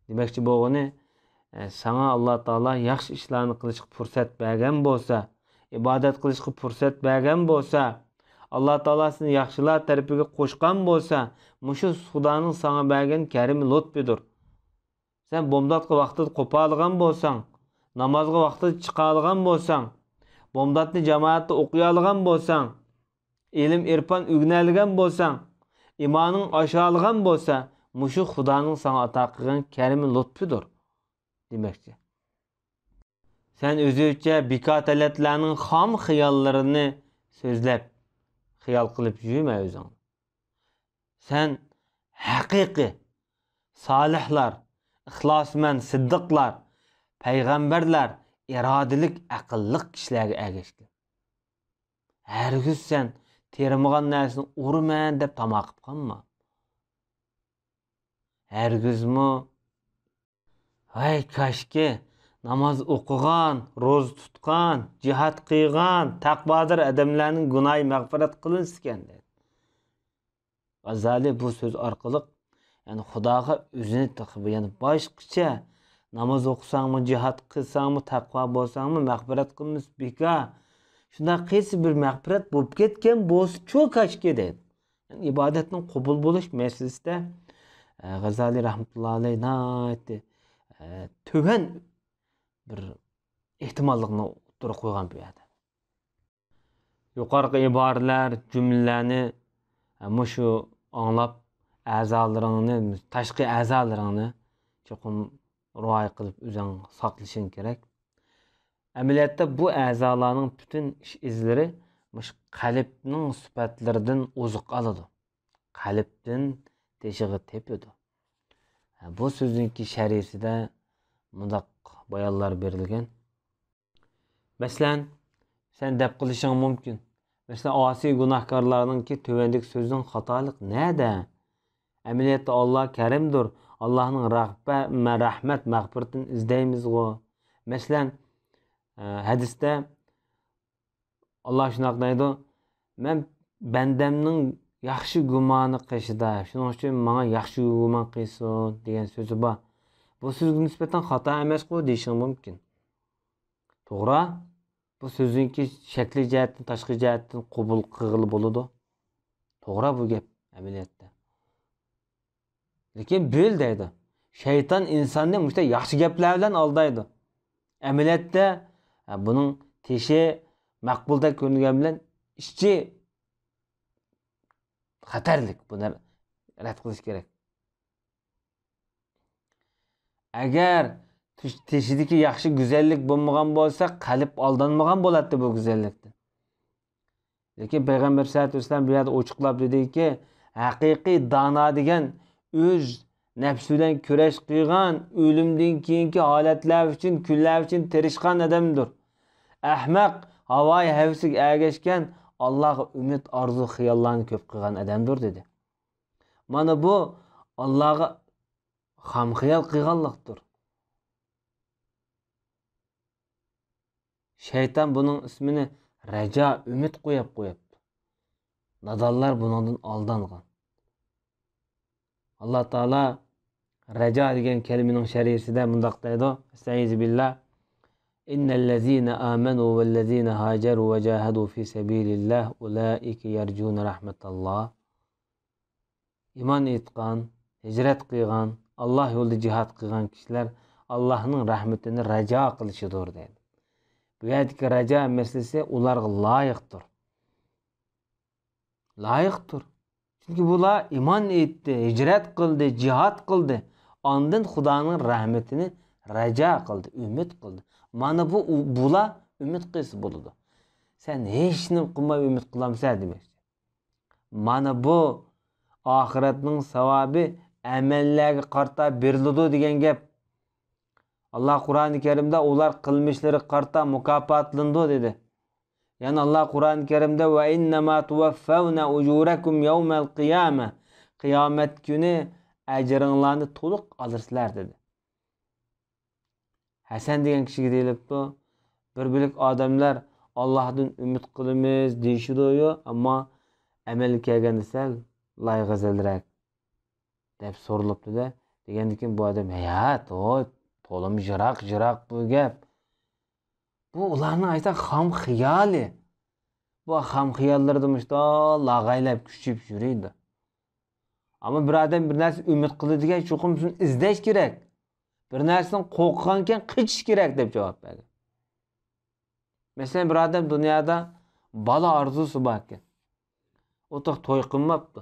دېمەكچى بولغىنى، ئە، ساڭا ئاللا تائالا ياخشى ئىشلارنى قىلىشقا پۇرسەت بەرگەن بولسا، ئىبادەت قىلىشقا پۇرسەت بەرگەن بولسا، ئاللا تائالا سېنى ياخشىلار تەرىپىگە قوشقان بولسا، مۇشۇ خۇدانىڭ ساڭا بەرگەن كەرىمى لۇتپىدۇر. سەن بومداتقا ۋاقتىدا قوپالىغان بولساڭ، نامازغا ۋاقتىدا چىقالىغان بولساڭ، بومداتنى جامائەتتە ئوقۇيالىغان بولساڭ، ئىلىم-ئېرپان ئۆگىنەلىگەن بولساڭ، ئىمانىڭ ئاشالىغان بولسا، مۇشۇ خۇدانىڭ ساڭا ئاتا قىلغان كەرىمى لۇتپىدۇر دېمەكچى. سەن ئۆزۈڭچە بىكار تەلەتلەرنىڭ خام خىياللىرىنى سۆزلەپ، خىيال قىلىپ يۈرمە ئۆزۈڭ. سەن ھەقىقىي سالىھلار، ئىخلاسمەن سىددىقلار، پەيغەمبەرلەر، ئىرادىلىك، ئەقىللىق كىشىلەرگە ئەگەشكىن. ھەرگىز سەن تېرىمىغان نەرسىنى ئۇرىمەن دەپ تاماق قىلىپ قالما. ھەرگىزمۇ، ۋاي كاشكى، ناماز ئوقۇغان، روزا تۇتقان، جىھاد قىلغان، تەقۋادار ئادەملەرنىڭ گۇناھى مەغپىرەت قىلىنسىكەن دەيدۇ. غازالى بۇ سۆز ئارقىلىق، يەنى خۇداغا ئۆزىنى تېخى يەنە باشقىچە، ناماز ئوقۇساڭمۇ، جىھاد قىلساڭمۇ، تەقۋا بولساڭمۇ، مەغپىرەت قىلمىسا بىكار. شۇنداق قىلسا بىر مەغپىرەت بولۇپ كەتكەن بولسىچۇ كاشكى دەيدۇ. يەنى ئىبادەتنىڭ قوبۇل بولۇش مەسىلىسىدە، ئە، غازالى رەھمەتۇللا ئەلەيھ ناھايىتى، ئە، تۆۋەن بىر ئېھتىماللىقنى ئوتتۇرىغا قويغان بۇ يەردە. يۇقىرىقى ئىبارىلەر، جۈملىلەرنى، ئە، مۇشۇ ئاڭلاپ، ئەزالىرىڭنى، تاشقى ئەزالىرىڭنى چوقۇم رىئايە قىلىپ ئۆزۈڭ ساقلىشىڭ كېرەك. ئەمەلىيەتتە بۇ ئەزالارنىڭ پۈتۈن ئىش ئىزلىرى مۇشۇ قەلبنىڭ سۈپەتلىرىدىن ئوزۇق ئالىدۇ. قەلبتىن تېشىغا تېپىدۇ. بۇ سۆزنىڭكى شەرھىسىدە مۇنداق بايانلار بېرىلگەن. مەسىلەن، سەن دەپ قېلىشىڭ مۇمكىن، مەسىلەن، ئاسىي گۇناھكارلارنىڭكى تۆۋەندىكى سۆزىنىڭ خاتالىقى نەدە؟ ئەمەلىيەتتە ئاللا كەرىمدۇر، ئاللانىڭ رەغبە-، مە-، رەھمەت، مەغپىرىتىنى ئىزدەيمىزغۇ. مەسىلەن، ئە، ھەدىستە ئاللا شۇنداق دەيدۇ، مەن بەندەمنىڭ ياخشى گۇمانى قېشىدا، شۇنىڭ ئۈچۈن ماڭا ياخشى گۇمان قىلسۇن دېگەن سۆزى بار. بۇ سۆزگە نىسبەتەن خاتا ئەمەسقۇ دېيىشىڭ مۇمكىن. توغرا، بۇ سۆزنىڭكى شەكلىي جەھەتتىن، تاشقى جەھەتتىن قوبۇل قىلغىلى بولىدۇ. توغرا بۇ گەپ ئەمەلىيەتتە. لېكىن بىل دەيدۇ، شەيتان ئىنساننى مۇشۇنداق ياخشى گەپلەر بىلەن ئالدايدۇ. ئەمەلىيەتتە، ھە، بۇنىڭ تېشى مەقبۇلدەك كۆرۈنگەن بىلەن ئىچى خەتەرلىك. بۇنى رەت قىلىش كېرەك. ئەگەر تېش-، تېشىدىكى ياخشى گۈزەللىك بولمىغان بولسا، قەلب ئالدانمىغان بولاتتى بۇ گۈزەللىكتىن. لېكىن پەيغەمبەر سەللەللاھۇ ئەلەيھى ۋەسەللەم بۇ يەردە ئوچۇقلاپ دېدىكى، ھەقىقىي دانا دېگەن ئۆز نەپسى بىلەن كۈرەش قىلغان، ئۆلۈمدىن كېيىنكى ھالەتلەر ئۈچۈن، كۈنلەر ئۈچۈن تىرىشقان ئادەمدۇر. ئەخمەق ھاۋايى ھەۋىسىگە ئەگەشكەن، ئاللاغا ئۈمىد، ئارزۇ، خىياللارنى كۆپ قىلغان ئادەمدۇر، دېدى. مانا بۇ ئاللاغا خام خىيال قىلغانلىقتۇر. شەيتان بۇنىڭ ئىسمىنى رەجا، ئۈمىد قويۇپ قويۇپتۇ. نادانلار بۇنىڭدىن ئالدانغان. ئاللا تائالا رەجا دېگەن كەلىمىنىڭ شەرھىسىدە مۇنداق دەيدۇ، ئەستەئىزۇ بىللا، إن الذين آمنوا والذين هاجروا وجاهدوا في سبيل الله أولئك يرجون رحمة الله. ئىمان ئېيتقان، ھىجرەت قىلغان، ئاللا يولىدا جىھاد قىلغان كىشىلەر ئاللاھنىڭ رەھمىتىنى رەجا قىلىشىدۇر دەيدۇ. بۇ يەردىكى رەجا مەسىلىسى ئۇلارغا لايىقتۇر. لايىقتۇر. چۈنكى بۇلار ئىمان ئېيتتى، ھىجرەت قىلدى، جىھاد قىلدى. ئاندىن خۇدانىڭ رەھمىتىنى رەجا قىلدى، ئۈمىد قىلدى. مانا بۇ، بۇلار ئۈمىد قىلسا بولىدۇ. سەن ھېچنېمە قىلماي ئۈمىد قىلامسەن دېمەكچى. مانا بۇ ئاخىرەتنىڭ ساۋابى ئەمەللەرگە قارىتا بېرىلىدۇ دېگەن گەپ. ئاللا قۇرئانى كەرىمدە ئۇلار قىلمىشلىرىغا قارىتا مۇكاپاتلىنىدۇ دېدى. يەنە ئاللا قۇرئانى كەرىمدە، «وَإِنَّمَا تُوَفَّوْنَ أُجُورَكُمْ يَوْمَ الْقِيَامَةِ» قىيامەت كۈنى ئەجرىڭلارنى تولۇق ئالىسىلەر دېدى. ھەسەن دېگەن كىشىگە دېيىلىپتۇ، بىر بۆلەك ئادەملەر ئاللاھتىن ئۈمىد قىلىمىز دېيىشىدۇ، ئەمما ئەمەلگە كەلگەندە سەل لايىغەزەلرەك دەپ سورىلىپتۇ-دە. دېگەندىكىن بۇ ئادەم، ھەيھات، ھوي، تولىمۇ يىراق، يىراق بۇ گەپ. بۇ ئۇلارنىڭ ئايتا خام خىيالى. بۇ خام خىياللىرىدا مۇشتا لاغايلاپ كۈچىيىپ يۈرىدۇ. ئەمما بىر ئادەم بىر نەرسە ئۈمىد قىلىدىكەن، چوقۇم شۇنى ئىزدەش كېرەك. بىر نەرسىدىن قورققانكەن قېچىش كېرەك دەپ جاۋاب بەرگەن. مەسىلەن، بىر ئادەم دۇنيادا بالا ئارزۇسى بار ئىكەن. ئۇ تېخى توي قىلماپتۇ.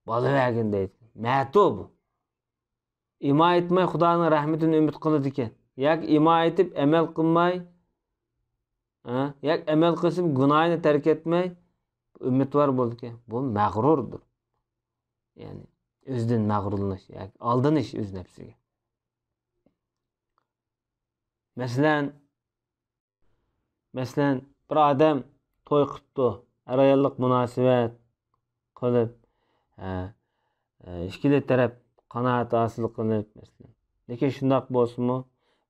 بالا بەرگىن دەيدىكەن. مەتۇ بۇ. ئىمان ئېيتماي خۇدانىڭ رەھمىتىنى ئۈمىد قىلىدىكەن. ياكى ئىمان ئېيتىپ ئەمەل قىلماي، ھە؟ ياكى ئەمەل قىلسىمۇ گۇناھىنى تەرك ئەتمەي ئۈمىدۋار بولىدىكەن. بۇ مەغرۇردۇر. يەنى ئۆزىدىن مەغرۇرلىنىش ياكى ئالدىنىش ئۆز نەپسىگە. مەسىلەن، مەسىلەن، بىر ئادەم توي قىپتۇ، ئەر-ئاياللىق مۇناسىۋەت قىلىپ، ھە، ئىككىلا تەرەپ قانائەت ھاسىل قىلىپ، مەسىلەن. لېكىن شۇنداق بولسىمۇ،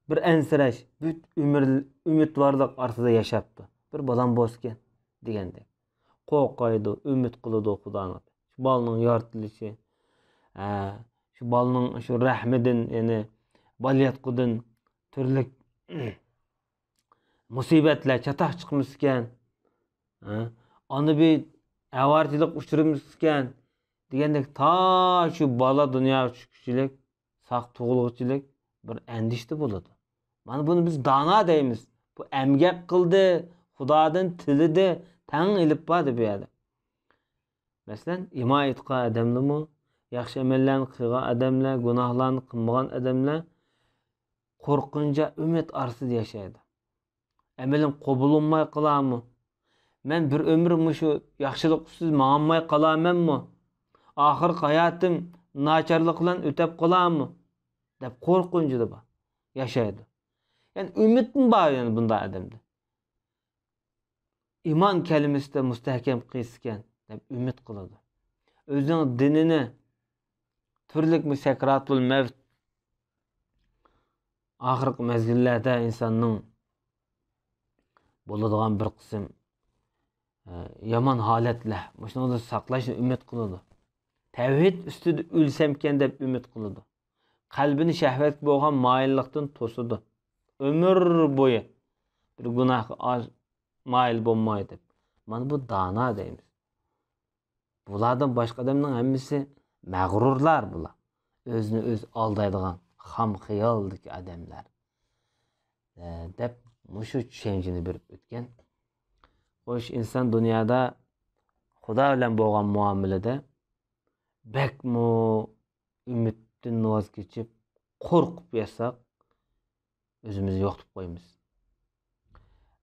بىر ئەنسىرەش، بىر ئۈمىد، ئۈمىدۋارلىق ئارىسىدا ياشاپتۇ. بىر بالام بولسىكەن دېگەندەك. قورقايدۇ، ئۈمىد قىلىدۇ خۇدانىڭ. شۇ بالىنىڭ يارىتىلىشى، ھە، شۇ بالىنىڭ شۇ رەھمىدىن، يەنى بالىياتقۇدىن تۈرلۈك مۇسىبەتلەر، چاتاق چىقمىسىكەن، ھە؟ ئانا بىر ئاۋارىچىلىق ئۇچرىمىسىكەن دېگەندەك، تا شۇ بالا دۇنياغا چۈشكۈچىلىك، ساق تۇغۇلغۇچىلىك بىر ئەندىشىدە بولىدۇ. مانا بۇنى بىز دانا دەيمىز. بۇ ئەمگەك قىلدى، خۇدادىن تىلىدى، تەڭ ئېلىپ باردى بۇ يەردە. مەسىلەن، ئىمان ئېيتقان ئادەملىمۇ، ياخشى ئەمەللەرنى قىلغان ئادەملەر، گۇناھلارنى قىلمىغان ئادەملەر قورقۇنچ، ئۈمىد ئارىسىدا ياشايدۇ. ئەمىلىم قوبۇللانماي قالارمۇ؟ مەن بىر ئۆمۈر مۇشۇ ياخشىلىق ئۈستىدە ماڭالماي قالارمەنمۇ؟ ئاخىرقى ھاياتىم ناچارلىق بىلەن ئۆتەپ قالارمۇ؟ دەپ قورقۇنچىدا بار، ياشايدۇ. يەنى ئۈمىدمۇ بار يەنى بۇنداق ئادەمدە. ئىمان كەلىمىسىدە مۇستەھكەم قىلسىكەن دەپ ئۈمىد قىلىدۇ. ئۆزىنىڭ دىنىنى تۈرلۈك سەكراتۇل مەۋت، ئاخىرقى مەزگىللەردە ئىنساننىڭ بولىدىغان بىر قىسىم، ئە، يامان ھالەتلەر، مۇشۇنىڭدىن ساقلاشنى ئۈمىد قىلىدۇ. تەۋھىد ئۈستىدە ئۆلسەمكەن دەپ ئۈمىد قىلىدۇ. قەلبىنى شەھۋەتكە بولغان مايىللىقتىن توسىدۇ. ئۆمۈر بويى بىر گۇناھقا ئاز مايىل بولماي دەپ. مانا بۇ دانا دەيمىز. بۇلاردىن باشقا ئادەمنىڭ ھەممىسى مەغرۇرلار بۇلار. ئۆزىنى ئۆزى ئالدايدىغان خام خىيالدىكى ئادەملەر. ئە، دەپ مۇشۇ چۈشەنچىنى بېرىپ ئۆتكەن. خوش، ئىنسان دۇنيادا خۇدا بىلەن بولغان مۇئامىلىدە بەكمۇ ئۈمىدتىن ۋاز كېچىپ، قورقۇپ ياشىساق، ئۆزىمىزنى يوقىتىپ قويىمىز.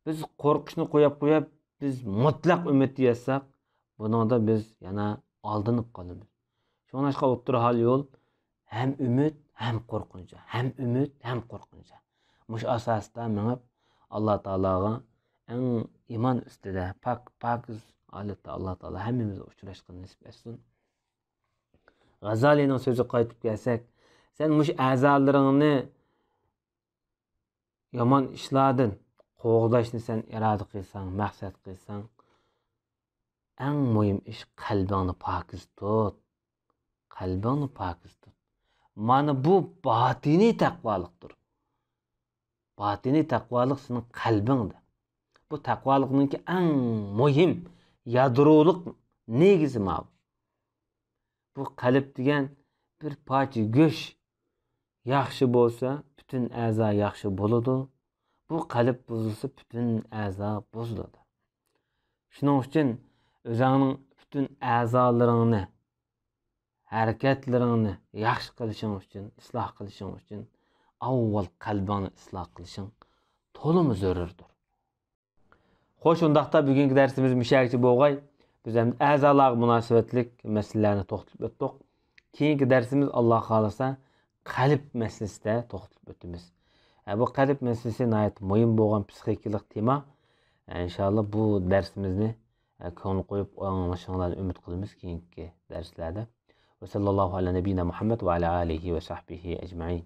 بىز قورقۇشنى قويۇپ قويۇپ، بىز مۇتلەق ئۈمىدتە ياشىساق، بۇنىڭدا بىز يەنە ئالدىنىپ قالىمىز. شۇڭلاشقا ئوتتۇرا ھال يول ھەم ئۈمىد، ھەم قورقۇنچ، ھەم ئۈمىد، ھەم قورقۇنچ. مۇشۇ ئاساستا مېڭىپ، ئاللا تائالاغا ئەڭ ئىمان ئۈستىدە پاك، پاكىز ھالەتتە ئاللا تائالا ھەممىمىزگە ئۇچراشقا نېسىپ ئەتسۇن. غازالىنىڭ سۆزىگە قايتىپ كەلسەك، سەن مۇشۇ ئەزالىرىڭنى يامان ئىشلاردىن قوغداشنى سەن ئىرادە قىلساڭ، مەقسەت قىلساڭ، ئەڭ مۇھىم ئىش قەلبىڭنى پاكىز تۇت. قەلبىڭنى پاكىز تۇت. مانا بۇ باتىنىي تەقۋالىقتۇر. باتىنىي تەقۋالىق سېنىڭ قەلبىڭدە. بۇ تەقۋالىقنىڭكى ئەڭ مۇھىم يادرولۇق نېگىزى ماۋۇ. بۇ قەلب دېگەن بىر پارچە گۆش ياخشى بولسا، پۈتۈن ئەزا ياخشى بولىدۇ. بۇ قەلب بۇزۇلسا، پۈتۈن ئەزا بۇزۇلىدۇ. شۇنىڭ ئۈچۈن ئۆزۈڭنىڭ پۈتۈن ئەزالىرىڭنى، ھەرىكەتلىرىڭنى ياخشى قىلىشىڭ ئۈچۈن، ئىسلاھ قىلىشىڭ ئۈچۈن ئاۋۋال قەلبىڭنى ئىسلاھ قىلىشىڭ تولىمۇ زۆرۈردۇر. خوش، ئۇنداقتا بۈگۈنكى دەرسىمىز مۇشۇ يەرگىچە بولغاي. بىز ئەمدى ئەزالارغا مۇناسىۋەتلىك مەسىلىلەرنى توختىلىپ ئۆتتۇق. كېيىنكى دەرسىمىز، ئاللا خالىسا، قەلب مەسىلىسىدە توختىلىپ ئۆتىمىز. ئە، بۇ قەلب مەسىلىسى ناھايىتى مۇھىم بولغان پسىخىكىلىق تېما. ئە، ئىنشاللا بۇ دەرسىمىزنى، ئە، كۆڭۈل قويۇپ ئاڭلىشىڭلارنى ئۈمىد قىلىمىز كېيىنكى دەرسلەردە. ۋە ساللاللاھۇ ئەلا نەبىينا مۇھەممەد ۋە ئەلا ئالىھى ۋە سەھبىھى ئەجمەئىن.